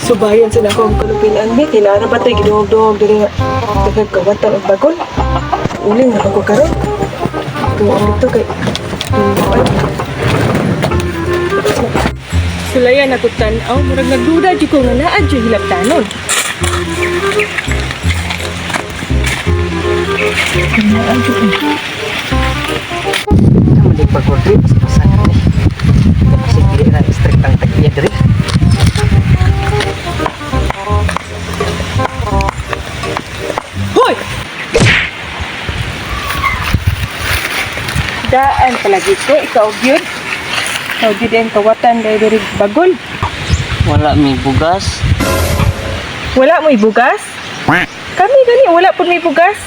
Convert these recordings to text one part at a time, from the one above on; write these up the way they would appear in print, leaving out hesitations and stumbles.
Subayan sa nako ang kalupilan mi kay naa ra ba tay giduog-duog diri nga daghang kawatan og bagol. Uling na ko karon. Tuon dito kay Sulayan ako tan-aw, murag nagduda jud ko nga naa jud hilabtanon. Mali pag-order, paspasan kami. Kasi dili na strict ang tag-iya diri. Hoy! Daan palagi ko, ikaw gyud. Ikaw gyud ang kawatan dahil diri bagol. Wala mi bugas. Wala mo'y bugas? Kami gani, wala pud may bugas.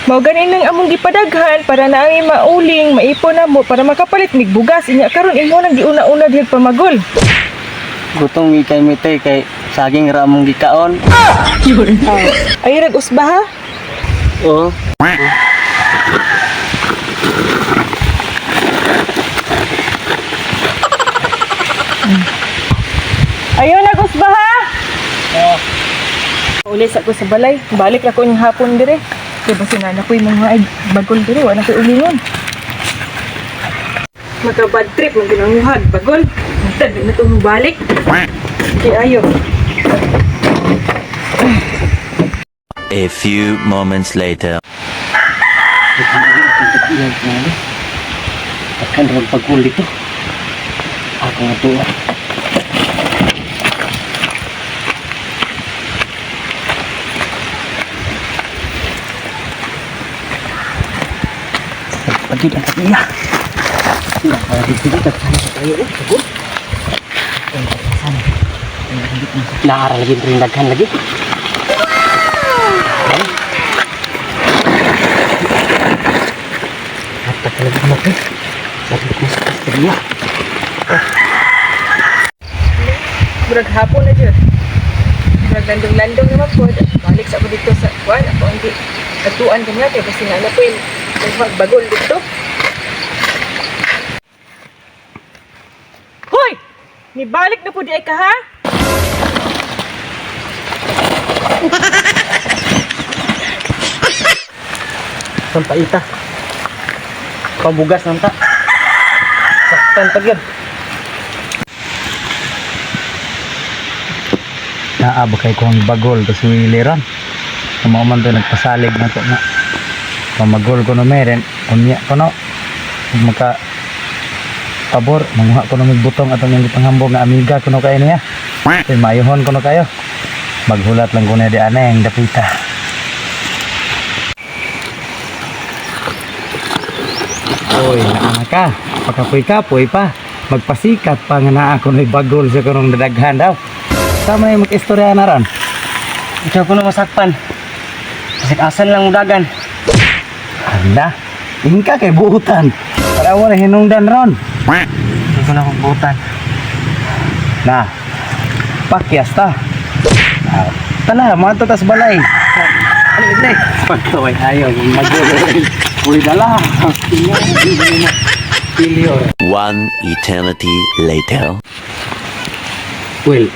Mao gani nang among gipadaghan para na ang mauling, maipon na mo para makapalit mig bugas. Inya karon imo nang giuna-una dihag pamagol. Gutom mi kay mi te kay saging ra among gikaon. Ay rag usba ha. Oo. Ayo nag usba ha. Uli sa ko sa balay. Balik ra ko ning hapon dire. Kay basta na nakoy mga ay bagol dire, wala koy ulingon. Maka bad trip man ginanguhag bagol. Tad na to balik. Kay ayo. A few moments later. Tag-iya na. Takan ra pagkul dito. Ako nga tuwa. Pagid ang tag-iya. Para dito dito sana tayo eh. Sagot. Naara lagi rin daghan lagi. At talaga mo pre. Sabi ko sa tag-iya. Murag hapon na jud. Murag landong-landong naman po. Balik sa ako dito sa kuan ako ang di atuan kanya kay basta na koy magbagol dito. Hoy! Nibalik na po di ay ka ha? Sampaita. Pambugas nanta. Saktan pa gyud. Naa ba kay kong bagol to si Liron. Kamo man to nagpasalig na to na. Pamagol ko no meren, unya ko no. Ug maka pabor, manguha ko no butong atong yung gipanghambog nga amiga kuno kayo niya. Kay mayohon ko no kayo. Maghulat lang ko na di aneng dapita. Oy, naa ka. Pakapoy-kapoy pa. Magpasikat pa nga naa ko no'y bagol sa kanong dadaghan daw. Sama na yung mag-istorya na ron. Ikaw ko na masakpan. Kasik-asan lang udagan. Anda, ingka kay buutan. Para wala hinungdan ron. Hindi ko na kubutan. Na, pakyas ta. Ah, tala, mga to tas balay. Ano ito eh? Pagkaway ayaw, magulo. Uy, dala. Pilyo. One eternity later. Well,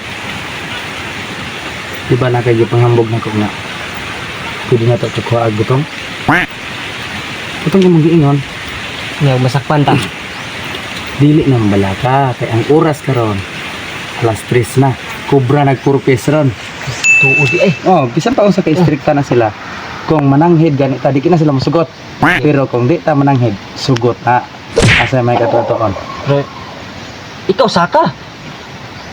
di ba na kayo panghambog na kung na? Pwede na to tsukuha ag butong? Butong yung magiingon. Hindi ako masakpan ta. Dili nang balaka kay ang oras karon alas 3 na. Kubra nagpurpes ron. Tuod di eh. Oh, bisan pa unsa ka istrikta na sila. Kung mananghid gani ta di na sila mosugot. Pero kung di ta mananghid, sugot na. Asa may katutoon. Pero, ikaw saka.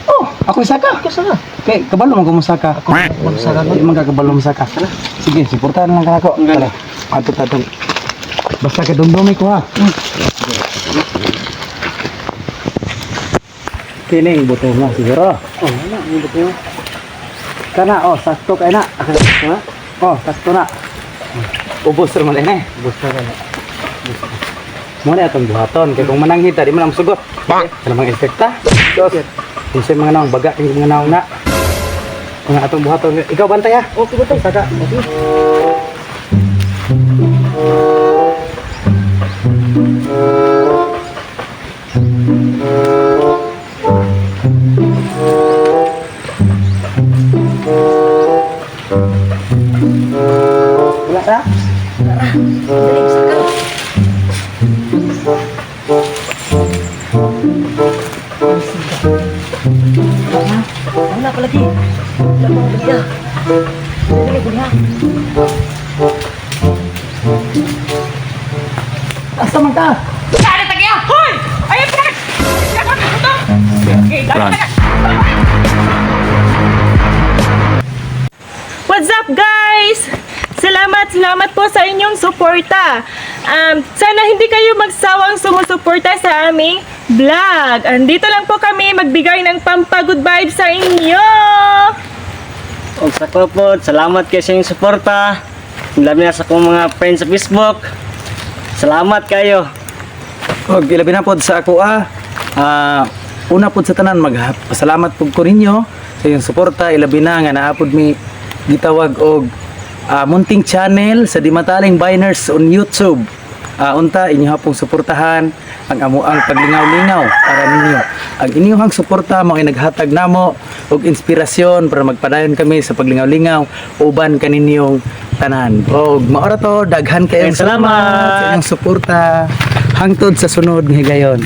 Oh, ako saka. Ikaw saka. Kay kabalo man ko mosaka. Ako ako saka. Di man ka kabalo mosaka. Sige, suportahan lang ka nako. Tara. Ato tato. Basta ka dumdumi ko ha. Kining buto mo siguro. Oh, wala. Ang buto mo. Kana oh, sakto kay na. Ha? Oh, sakto na. Ubos ra man eh. Gusto ka na. Mo na atong buhaton kay kung mananghid ta di man ang sugot. Kana mga inspekta. Dos. Unsay mga naong baga kay mga naong na. Kung atong buhaton, ikaw bantay ha. Okay ba to? Saka. Dali, saka. Wala pa lagi. Wala pa lagi ah. Dali, dali ha. Asa man ka? Saan tagya? Hoy! Ay, Brad! Run. What's up, guys? Salamat, salamat po sa inyong suporta. Sana hindi kayo magsawang sumusuporta sa aming vlog. Andito lang po kami magbigay ng pampa-good vibes sa inyo. Og sa ko po, salamat kayo sa inyong suporta. Labi na sa akong mga friends sa Facebook. Salamat kayo. Og ilabi na pod sa ako ah. Ah, una pod sa tanan, magpasalamat pud ko ninyo sa inyong suporta, ilabi na nga naa pod mi gitawag og munting channel sa Dimataling Biners on YouTube. Unta inyo pong suportahan ang amuang paglingaw-lingaw para ninyo. Ang inyong suporta mao naghatag namo og inspirasyon para magpadayon kami sa paglingaw-lingaw uban kaninyong tanan. Og mao ra to, daghan kayong Salamat. sa inyong suporta. Hangtod sa sunod nga higayon.